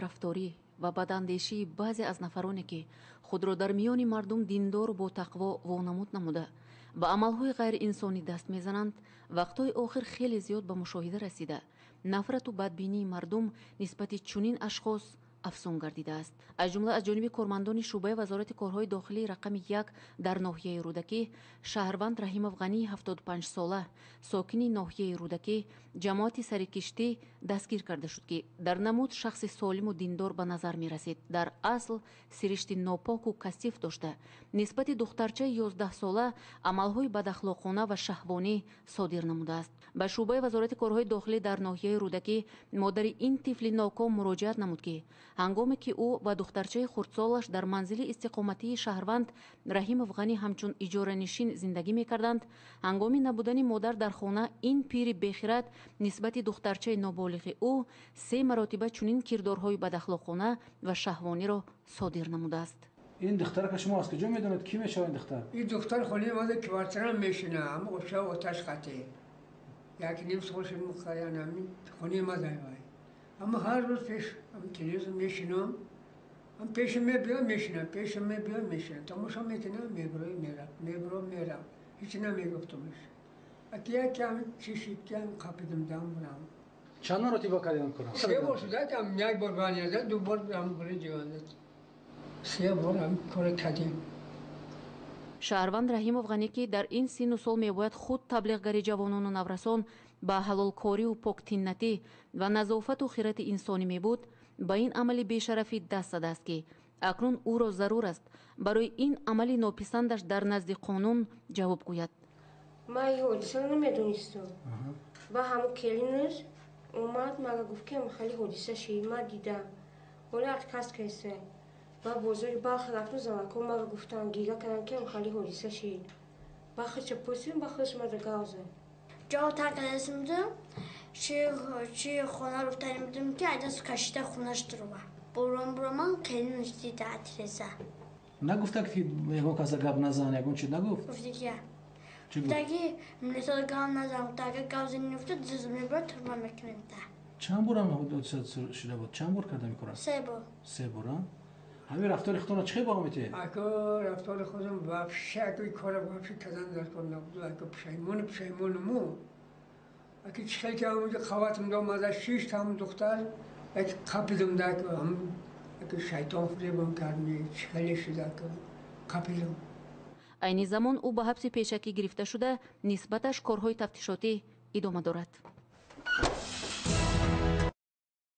Рафторӣ ва бадандешии баъзе аз нафароне, ки худро дар миёни мардум диндору ботақво вонамуд намуда, ба амалҳои ғайриинсонӣ даст мезананд, вақтҳои охир хеле зиёд ба мушоҳида расида, нафрату бадбинии мардум нисбати чунин ашхос афзун гардидааст. Аз ҷумла аз ҷониби кормандони шӯъбаи Вазорати корҳои дохилии рақами 1 дар ноҳияи Рӯдакӣ шаҳрванд Раҳимов Ғанӣ, 75-сола, сокини ноҳияи Рӯдакӣ, ҷамоати Сарикиштӣ, дастгир карда шуд, ки дар намуд шахси солиму диндор ба назар мерасид, дар асл сиришти нопоку касиф дошта, нисбати духтарчаи 11-сола амалҳои бадахлоқона ва шаҳвонӣ содир намудааст. Ба шӯъбаи Вазорати корҳои дохилӣ дар ноҳияи Рӯдакӣ модари ин тифли ноком муроҷиат намуд, ки ҳангоме ки ӯ ва духтарчаи хурдсолаш дар манзили истиқоматии шаҳрванд Раҳимов Ғанӣ ҳамчун иҷоранишин зиндагӣ мекарданд, ҳангоми набудани модар дар хона ин пири бехирад нисбати духтарчаи ноболиғи ӯ се маротиба чунин кирдорҳои бадахлоқона ва шаҳвониро содир намудааст. Ин духтарака шумо аз куҷо медонед? Кӣ мешавад ин духтар? Ин духтар хонаи ма квартира мешина, ҳама оша оташ қатӣ як ним сол шуд, хонаи ма зайвай. Аммо ҳар рӯз пеш телевизор мешинам, пешам мебиём, мешинам, пешам мебиём, мешинам, тамошо мекунам, мебирои мерам, мебиро мерам, ҳеч намегуфтумш. Аки якам чишид, кам қапидим, дам бурам. Чанд маротиба кардем кора? Се бор шуда, як бор баняда, ду бор ам бури ҷиванда, се бор ам кора кардем. Шаҳрванд Раҳимов Ғанӣ, ки дар ин синну сол мебояд худ таблиғгари ҷавонону наврасон ба ҳалолкориву поктиннатӣ ва назофату хирати инсонӣ мебуд, ба ин амали бешарафӣ даст задааст, ки акнун ӯро зарур аст барои ин амали нописандаш дар назди қонун ҷавоб гӯяд. Ман ин ҳодисаро намедонистам. Ба ҳамун келинаш омад, мага гуфт, ки хеле ҳодиса шид, ман дидам, ҳола отказ кайса. Ба бозори Балх рафтум, занако мага гуфтанд, гира карданд, ки хеле ҳодиса шид. Ба худша пурсидем, ба худш мада гав зад. Ҷо тарк кардастим будам, чи хона руфтанӣ будам, ки ай даст кашида хонаш дурума. Буром буроман келинаш дида атреза. Нагуфта, ки ягон каса гап назан, ягон чи нагуфт? Гуфти ки гуфтаги милисо гап назан, гуфта гап зани нуфта зуз мебарад, турма мекунем та. Чанд бор ҳам ҳодиса шуда буд? Чанд бор карда мекунад? Се бор. Се бор, а? Ҳамин рафтори худтонро чӣ хел баҳо метиҳед? Аку рафтори худам вообще, аку кора вообще кардан дар кор набуд. Аку пушаймону пушаймонуму. Аку чӣ хел ки ҳамонҷо қаватам домада шишт ҳамун духтар, як қапидам да, аку ҳам аку шайтон фиребам кард, чӣ хеле шуд, аку қапидам. Айни замон ӯ ба ҳабси пешакӣ гирифта шуда, нисбаташ корҳои тафтишотӣ идома дорад.